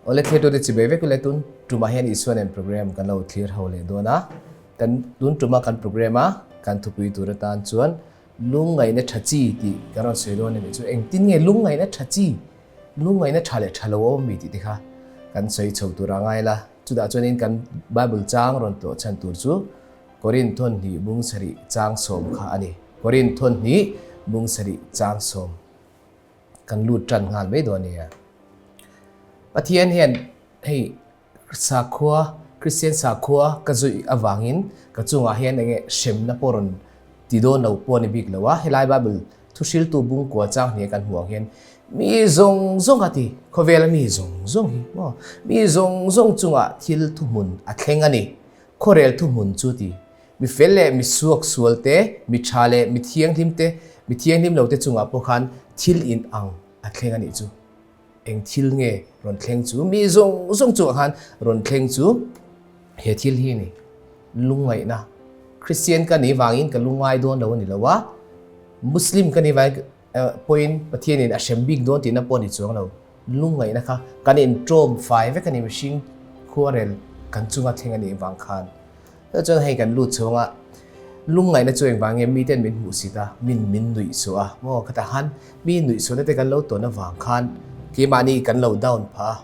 Awle thlir te chibai vek ule tun tumah hian Isua nen program kan lo thlir ho leh dawn a. Kan tun tuma kan program a kan thupui tur atan chuan lungngaihna tha chi tih kan rawn sawi dawn a nih chu. Engtin nge lungngaihna tha chi, lungngaihna tha leh tha lo a awm mi tih te kha kan sawi chho tur a ngai la. Chutah chuanin kan Bible chang rawn tlawh chhan tur chu Korin thawn hnih bung sarih chang sawm kha a ni. Korin thawn hnih bung sarih chang sawm. Kan lut tan nghal mai dawn a nia. Pathian hian hei sakhua, Kristian sakhua ka zuih avangin ka chungah hian enge hremna pawh rawn ti dawn lo pawh a ni bik lo a. Helai Bible thuhriltu bungkua chang hniah kan hmuh ang hian mi zawng zawng a ti, khawvela mi zawng zawng hi maw, mi zawng zawng chungah thil thuhmun a thleng a ni, khuarel thuhmun chu ti. Mi fel leh mi suak sual te, mi tha leh mi thianghlim te, mi thianghlim lo te chungah pawh khan thil in ang a thleng a nih chu. Eng thil nge rawn thleng chu? Mi zawng zawng chungah khan rawn thleng chu he thil hi a ni, lungngaihna. Kristian ka nih vangin ka lungngai dawn lo a ni lo a, Muslim ka nih vangin pawhin Pathianin a hrem bik dawn tihna pawh a ni chuang lo. Lungngaihna kha kan inṭawm fai vek a ni, mihring khuarel kan chunga thleng a nih vang khan. Chuan chuan hei kan lut chhung a, lungngaihna chu engvang nge miten min hmuh sit a, min min nuih suh a, maw khatah khan mi nuih suhna te kan lo tawn avang khan keimahni kan lo down phah a,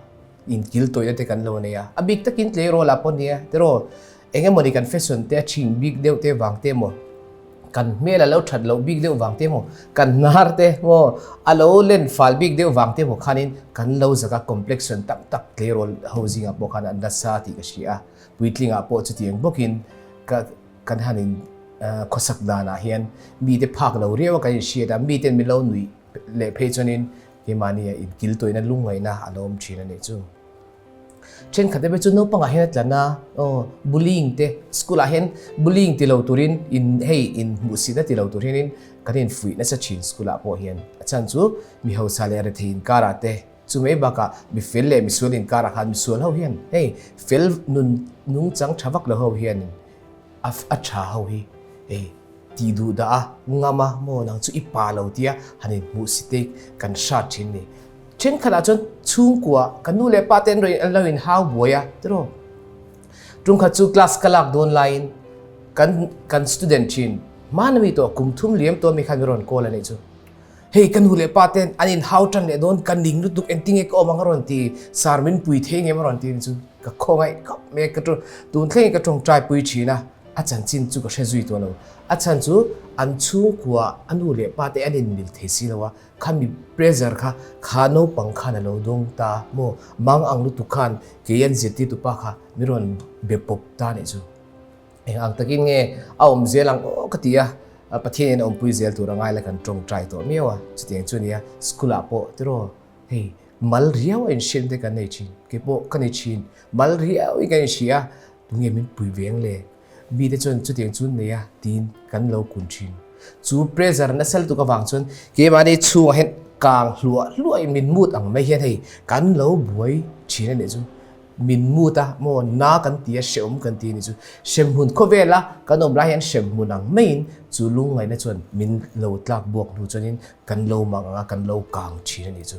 inkil tawihna te kan lo nei a, a bik takin tleirawl ah pawh nia tiraw eng emawni kan fashion te a chhing bik deuh te vang te emaw kan hmel a lo that loh bik deuh vang te emaw kan hnar te maw a lo len fal bik deuh vang te emaw khanin kan lo zaka complexion tak tak tleirawl ho zingah pawh khan an nasa tih ka hria a. Puitlingah pawh chutiang bawkin ka kan han in khawsak danah hian mite phak lo riau a kan inhriat a, miten min lo nuih leh phei chuanin keimahnia inkil tawihna lungngaihna a lo awm thin a nih chu. Thenkhat te phei chu naupangah hian a tlan a, aw bullying te school ah hian bullying ti lo turin in hei in hmuhsitna ti lo tur hianin kan infuih nasa thin school ah pawh hian a chhan chu mi hausa leh rethei inkarah te Chu mai bakah mi fel leh misual inkarah khan misual ho hian hei fel nun nungchang tha vak lo ho hianin a a tha ho hi hei tih duh dah a ngam a maw nang chu i pa lo tia han inhmuh si te kan hrat thin ni. Thenkhatah chuan chhungkua kan nu leh pa te an rawn an lo inhau buai a tiraw. Tungkhat chu class ka lak dawn laiin kan kan student thin hmana mi tawh kum thum liam tawh mi khan mi rawn call a nih chu. Hei ka nu leh pa ten an in hau tan leh dawn ka ning lutuk engtinge ka awm ang a rawn ti sar min pui thei ngem a rawn ti chu ka khawngaih khawp mai a ka tun thlengin ka tawngtai pui thin a a chanchin chu ka hre zui tawh lo a chhan chu an chhungkua a nu leh pa te an in mil thei si lo a khami pressure kha kha naupang khan a lo dawng ta maw mang ang lutuk khan kei an zirtirtu pa kha min rawn be pawp ta nih chu. Eng ang takin nge a awm zel ang aw ka ti a, Pathianin a awmpui zel tur a ngai la kan tawngtai tawh miau a, chutiang chu nia school ah pawh tiraw hei mal riau a inhriat te kan nei thin, kei pawh ka nei thin, mal riau in kan inhria a, tunge min pui ve ang le, mite chuan chutiang chu an nei a tiin kan lo kun thin. Chu pressure nasa lutuk avang chuan keimahni chhungah hian kang hluah hluah in min mut ang mai hian hei kan lo buai thin a nih chu. Min mut a maw na kan ti a hrehawm kan ti a nih chu. Hremhmun khawvela kan awm lai hian hremhmun ang maiin chu lungngaihna chuan min lo tlak buak hnu chuanin kan lo mang ang a, kan lo kang thin a nih chu.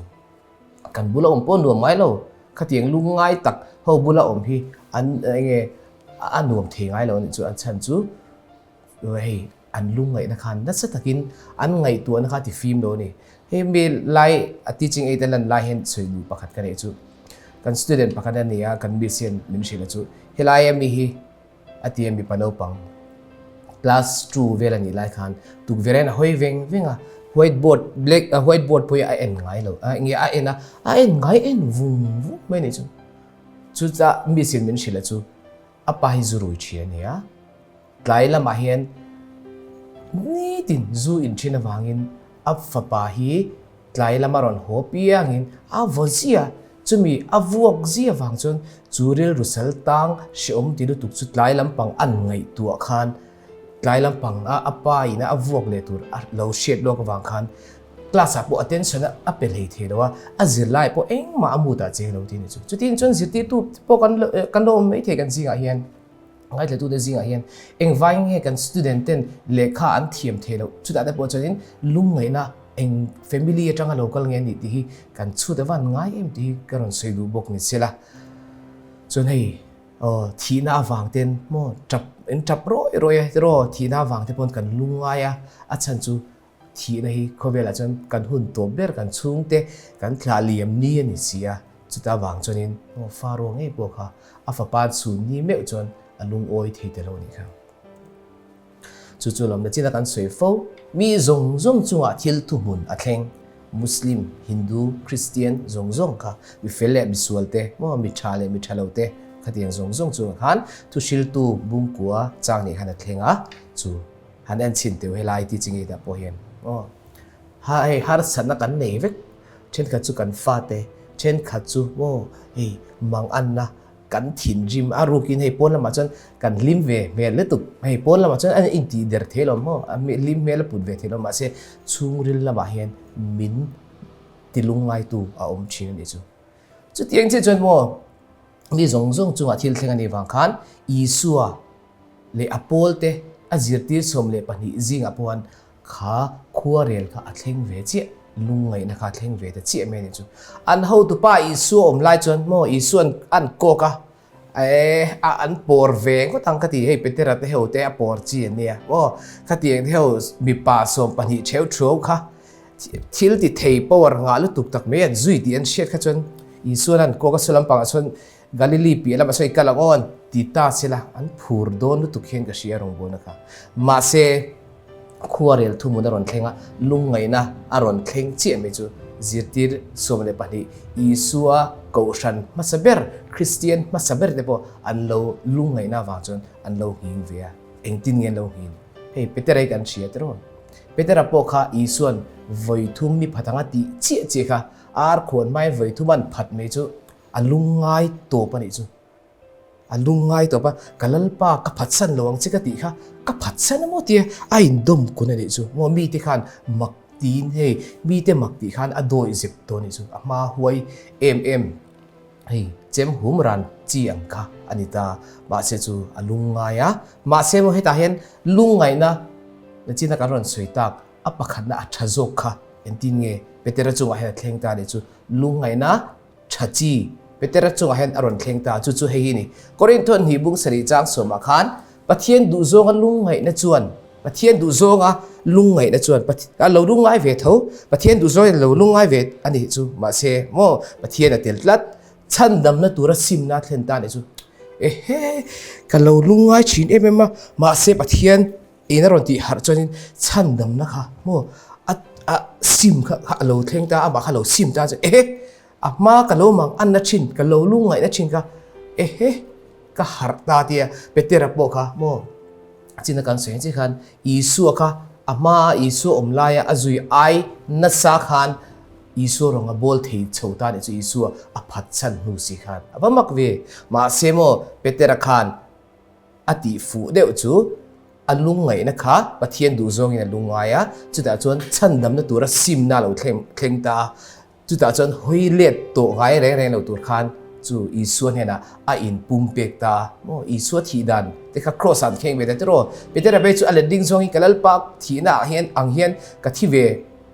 Kan bula awm pawh nuam ngai lo, khatiang lungngai tak ho bula awm hi an enge a nuam thei ngai lo a nih chu, an chhan chu hei an lungngaihna khan nasa takin an ngaihtuahna kha ti fim lo a ni. Hei mi lai a teaching aid a lan lai hian sawi duh pakhat ka neih chu kan student pakhat a ni a, kan miss hian min hrilh a chu helai a mi hi a ti a mipa naupang class 2 vel a nih lai khan tukverh hian a hawi veng veng a, white board black white board pawh hi a en ngai lo a nge a en a a en ngai en vung vung mai a nih chu. Chuta miss in min hrilh a chu a pa hi zu rui thin a ni a. Tlai lamah hian nitin zu in thin avangin a fapa hi tlai lama rawn haw piangin a vaw zia, chumi a vuak zia vang chuan chu rilru sal tang hrehawm ti lutuk chu tlai lampang an ngaihtuah khan tlai lampang a a pa ina a vuak leh tur a lo hriat lawk avang khan class ah pawh attention a pe hlei thei lo a, a zirlai pawh engmah a mood ah cheng lo tih a ni chu. Chutin chuan zirtirtu pawh kan lo awm maithei kan zingah hian. Ngaithlatute zingah hian engvai nge kan student ten lehkha an thiam thei loh? Chutah te pawh chuanin lungngaihna Eng family atanga lo kal nge a nih tih hi kan chhut a van ngai em tih hi ka rawn sawi duh bawk ni sela. Chuan hei aw thihna avang ten maw tap in tap rawi rawi a tiraw thihna avang te pawn kan lungngai a, a chhan chu thihna hi khawvelah chuan kan hun tawp ber kan chhungte kan thlah liam ni a ni si a, chuta vang chuanin maw Faro ngei pawh kha a fapa chhun ni meuh chuan a lungawi thei ta lo a nih kha. Chu chu lawmna chin a kan sawi fo. Mi zawng zawng chungah thil thuhmun a thleng. Muslim, Hindu, Christian zawng zawng kha mi fel leh mi sual te, maw mi tha leh mi tha lo te khatiang zawng zawng chungah khan thuhriltu bungkua chang nih khan a thleng a, chu han en chhin teuh helai ti chi ngei dah pawh hian maw ha hei harsatna kan nei vek thenkhat chu kan fate thenkhat chu maw hei manganna Kan thinrim a rukin hei pawn lamah chuan kan hlim ve hmel lutuk. Hei pawn lamah chuan a intih der thei lo maw? A hlim hmel a put ve thei lo mahse chhungril lamah hian min tilungngaitu a awm thin a nih chu. Chutiang chiah chuan maw mi zawng zawng chungah thil thleng a nih vang khan Isua leh a pawlte a zirtir 12 zingah pawhan Kha khuarel kha a thleng ve chiah, lungngaihna kha a thleng ve ta chiah mai a ni chu. An hotupa Isua awm lai chuan maw Isua'n an kawk a, eh a an pawr ve ngawt ang ka ti, hei Petera te ho te a pawr chi an nia maw, khatiang te ho mipa 12 theu thuau kha thil ti thei power ngah lutuk tak mai an zui tih an hriat kha chuan Isua'n an kawk a, saw lampangah chuan Galili piah lamah sawi kal ang aw an ti ta sela, an phur dawn lutuk hian ka hria rawngbawlna kha. Mahse, khuarel thuhmun a rawn thleng a, lungngaihna a rawn thleng chiah mai chu zirtir 12 Isua Kohhran hmasa ber, Kristian hmasa ber te pawh an lo lungngaihna avang chuan an lo nghing ve a. Engtin nge an lo nghin? Hei Petera hi kan hria tiraw? Petera pawh kha Isua'n vawi thum mi phat anga tih chiah chiah kha ar khuan hmain vawi thum an phat mai chu A lungngai tawp a nih chu. A lungngai tawp a, ka Lalpa ka phatsan lo ang che ka tih kha, ka phatsan a maw tia a indawm kun a nih chu. Maw mite khan mak tiin hei mite mak tih khan a dawi zep tawh a nih chu. A hma huai em em hei chem hum ran chi ang kha a ni ta. Mahse chu a lungngai a, mahse maw hetah hian lungngaihna nachina kan rawn sawi tak a pakhatna a tha zawk kha engtin nge Petera chungah hian a thleng ta a nih chu. Lungngaihna Tha chi, Petera chungah hian a rawn thleng ta, chu chu hei hi ni. Korintho hnih bung sarih chang sawmah khan, Pathian duhzawnga lungngaihna chuan, Pathian duhzawnga lungngaihna chuan, a lo lungngai ve tho, Pathian duhzawngin a lo lungngai ve a nih chu, mahse maw, Pathian a tel tlat, chhandamna tura simna a thlen ta a nih chu. Ehe, ka lo lungngai thin em em a, mahse Pathian In a rawn tih harh chuanin chhandamna kha maw a a sim kha kha a lo thleng ta a, amah kha a lo sim ta chuan ehe a hma ka lo mang anna thin ka lo lungngaihna thin kha ehe ka harh ta tia Petera pawh kha maw china kan sawi ang chiah khan Isua kha a hma Isua awm laia a zui ai nasa khan Isua rawng a bawl thei chho ta nih chu Isua a phatsan hnu si khan a va mak ve mahse maw Petera khan A tih fuh deuh chu a lungngaihna kha Pathian duh zawngin a lungngai a, chutah chuan chhandamna tura simna a lo thleng ta a, chutah chuan hawi let tawh ngai reng reng lo tur khan chu Isua hnenah a inpumpek ta a. Maw Isua thih dan te kha Kraws ah an thleng ve ta tiraw? Petera phei chu a let ding zawngin ka Lalpa thihna ah hian ang hian ka thi ve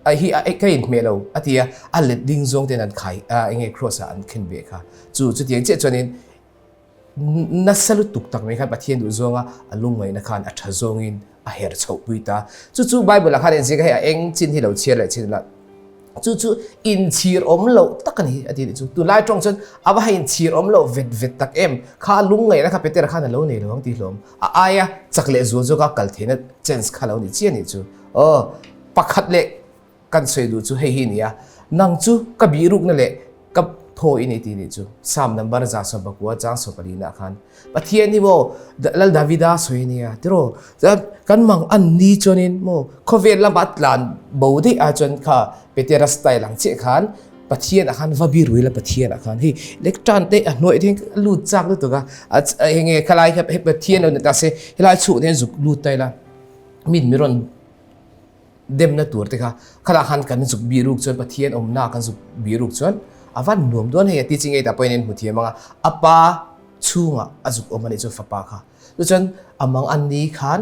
a hi a ka inhmeh lo a ti a, a let ding zawng ten an khai a enge Kraws ah an khen ve kha. Chu chutiang chiah chuanin Nasa lutuk tak mai khan Pathian duh zawnga a lungngaihna khan a tha zawngin a her chhoh pui ta. Chu chu Bible ah khan inziak a hei a eng chin hi lo chhiar leh chin la. Chu chu inchhir awm loh tak a ni a ti nih chu. Tunlai tawng chuan a va inchhir awm loh vet vet tak em. Kha a lungngaihna kha Petera khan a lo nei lo ang tih hlawm. A aia chak leh zual zawka kal theihna chance kha lo ni chiah nih chu. Aw pakhat leh Kan sawi duh chu hei hi nia, nang chu ka bihrukna leh ka thaw i nei tih nih chu. Psalm number 119 chang 14 ah khan Pathian hi maw Lal Davida sawi ania tiraw? Chuan kan mang an ni chuanin maw khawvel lama tlan bo daih ah chuan kha Petera style ang chiah khan Pathian ah khan va bihrui la Pathian ah khan hei lek tan te a hnuai te lut chak lutuk a, enge khalai kha hei Pathian lo ni ta se helai chhuah te hian zuk lut ta ila min mi rawn Demna tur te kha khalah khan kan zuk bih ruk chuan Pathian awmna kan zuk bih ruk chuan a van nuam dawn hei a ti chi ngei ta pawhin a inhmu thiam ang a, a pa chhungah a zuk awm a nih chu fapa kha. Chuchuan a mang an ni khan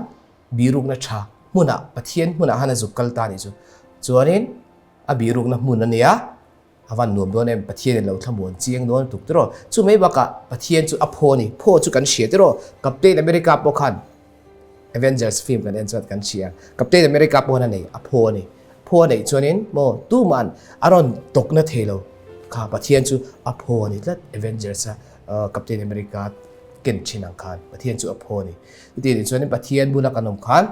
bih rukna tha hmunah Pathian hmunah khan a zuk kal ta a nih chu. Chuanin. A bihrukna hmun a nia. A van nuam dawn em? Pathian in lo thlamuan chiang dawn tuk tiraw? Chu mai bakah Pathian chu a phaw a ni. Phaw chu kan hria tiraw? Captain America pawh khan Avengers film kan en chuan kan hria. Captain America pawh khan a nei, a phaw a ni. Phaw a neih chuanin maw tuma'n a rawn tawkna thei lo kha Pathian chu a phaw a ni tlat. Avengers a Captain America ken thin ang khan Pathian chu a phaw a ni. Chutiang nih chuanin Pathian bula kan awm khan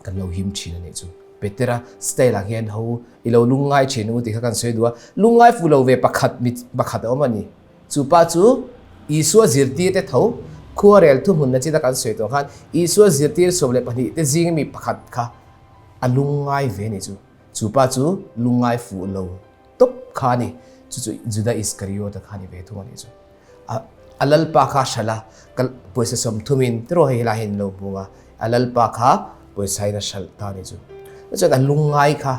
kan lo him thin a nih chu. Petera style ang hian ho i lo lungngai thin u tih kha kan sawi duh a, lungngai fuh lo ve pakhat mi pakhat a awm a ni. Chu pa chu Isua zirtir te tho khuarel thuhmunna chita kan sawi tawh khan Isua zirtir 12 te zing mi pakhat kha a lungngai ve a nih chu. Chu pa chu lungngai fuh lo tawp kha a ni. Chu chu Juda Iskariota kha a ni ve thung a nih chu. A a lalpa kha hralh a, ka pawisa sawmthumin tiraw hei helai hian in lo hmung a, a lalpa kha pawisa in a hralh ta a nih chu. Chuan a lungngai kha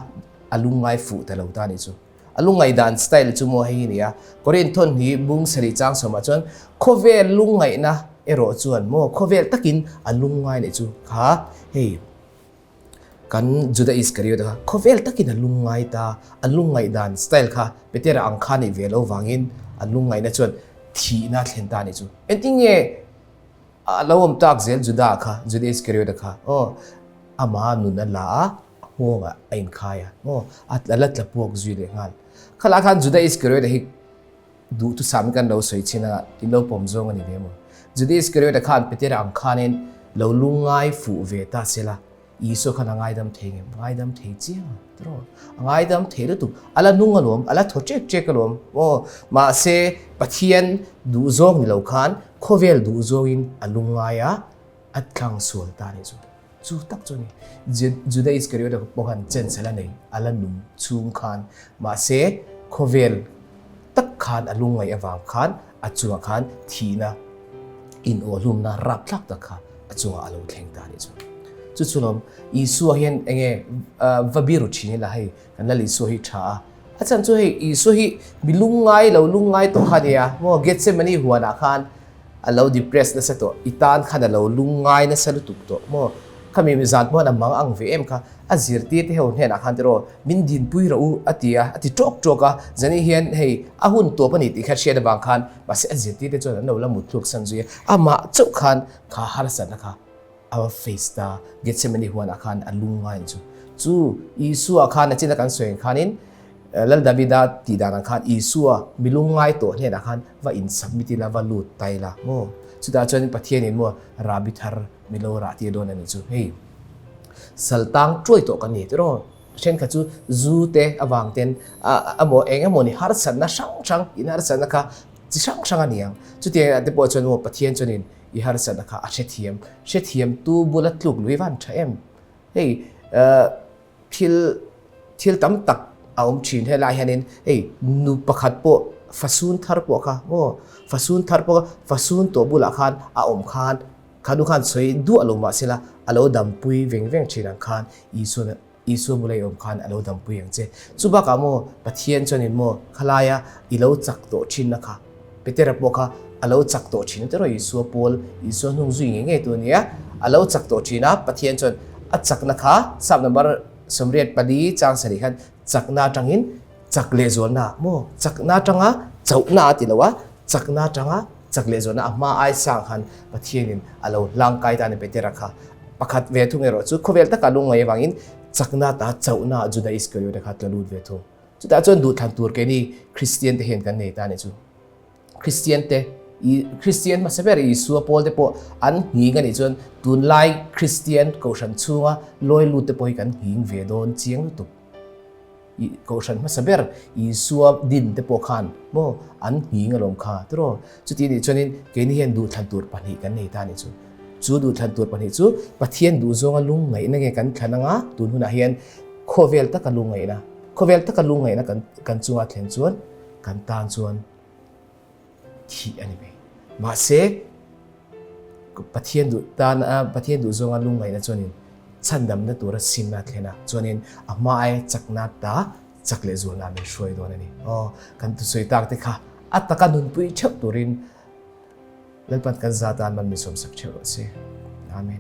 a lungngai fuh ta lo ta a nih chu. A lungngaih dan style chu maw hei hi a ni a, Korin thawn hi bung sarih chang sawmah chuan khawvel lungngaihna erawh chuan maw khawvel takin a lungngai leh chu kha hei Kan Juda Iskariot kha khawvel takin a lungngai ta, a lungngaih dan style kha Petera ang kha nih ve lo vangin a lungngaihna chuan thihna a thlen ta a nih chu. Engtin nge a lo awm tak zel Juda kha, Juda Iskariot kha aw ama nun a la a, a nghawngah a inkhai a, aw a la tla puak zui leh nghal. Khalah khan Juda Iskariot hi Duhthusam kan lo sawi chin a, i lo pawm zawng a ni ve maw? Juda Iskariota khan Petera ang khanin lo lungngai fuh ve ta se la, Isua khan a ngaidam thei ngem? Ngaidam thei chiang a, tiraw? A ngaidam thei lutuk. A la nung alawm, a la thaw ṭek ṭek alawm. Aw, mahse Pathian duhzawng ni lo khan khawvel duhzawngin a lungngai a, a tlang sual ta a nih chu. Chu tak chu a ni. Juda Iskariota pawh khan chance a la nei, a la nung chhung khan. Mahse, khawvel tak khan a lungngaih avang khan a chungah khan thihna, inawhlumna rapthlak tak kha a chungah a lo thleng ta a nih chu. Chu chu lawm, Isua hian eng nge va biru thin ila hei, kan Lal Isua hi tha a. A chhan chu hei Isua hi mi lungngai lo lungngai tawh kha a nia, maw Gethsemane huanah khan A lo depress nasa tawh, i tan khan a lo lungngai nasa lutuk tawh maw? Khami mi zan pawh a mang ang ve em kha, a zirtir te ho hnenah khan tiraw min dinpui rawh u a ti a, a ti tawk tawk a, zani hian hei a hun tawp a ni tih kha hriat avang khan mahse a zirtir te chuan an lo la mut thluk san zui a, amah chauh khan kha harsatna kha a va face ta, Gethsemane huanah khan a lungngai chu. Chu Isua khan a china kan sawi ang khanin Lal Davida tih dan ang khan Isua mi lungngai tawh hnenah khan va in submit ila, va lut ta ila maw? Chutah chuan Pathianin maw Rabi thar mi lo rah tir dawn a nih chu. Hei sal tang tuai tawh kan ni tiraw? Thenkhat chu zu te avang ten a maw eng emaw ni harsatna hrang hrang in harsatna kha chi hrang hrang a ni ang. Chutiang ah te pawh chuan maw Pathian chuanin i harsatna kha a hrethiam, hrethiam tu bula tluk lui van tha em? Hei Thil thil tam tak a awm thin helai hianin hei nu pakhat pawh fasun thar pawh kha maw fasun thar pawh kha fasun tawh bulah khan a awm khan kha nu khan sawi duah lo mahse la a lo dampui veng veng thin ang khan Isua Isua bula i awm khan a lo dampui ang che. Chu bakah maw Pathian chuanin maw khalaia i lo chak tawh thinna kha Petera pawh kha a lo chak tawh thin a tiraw Isua pawl, Isua hnung zui ngei ngei tu a nia, a lo chak tawh thin a, Pathian chuan a chakna kha Psalm number 84 chang sarih khan chakna atangin chak lehzualna maw chakna atanga chauhna a ti lo a, chakna atanga chak lehzualna a hma ai sang khan Pathianin a lo hlangkai ta a ni Petera kha. Pakhat ve thung erawh chu khawvel taka lungngaih avangin chakna ta chauhna Juda Iskariota kha tla lut ve thung. Chutah chuan duhthlan tur keini Kristian te hian kan nei ta a ni chu. Kristian te, Kristian hmasa ber Isua pawl te pawh an nghing a nih chuan tunlai Kristian Kohhran chhunga lawi lut te pawh hi kan nghing ve dawn chiang lutuk. Kohhran hmasa ber Isua din te pawh khan maw an nghing alawm kha tiraw. Chuti nih chuanin keini hian duhthlan tur pahnih kan nei ta a nih chu. Chu duhthlan tur pahnih chu Pathian duhzawnga lungngaihna nge kan thlan anga tun hunah hian khawvel taka lungngaihna, khawvel taka lungngaihna kan kan chunga thlen chuan kan tan chuan thih a ni mai. Mahse, Pathian duh tan a Pathian duhzawnga lungngaihna chuanin chhandamna tura simna a thlen a, chuanin a hma ai chakna ta chak leh zualna min hruai dawn a ni. Aw, kan thusawi tak te kha a taka nunpui theuh turin Lalpan kan za tan man min sawmsak theuh rawh se. Amen.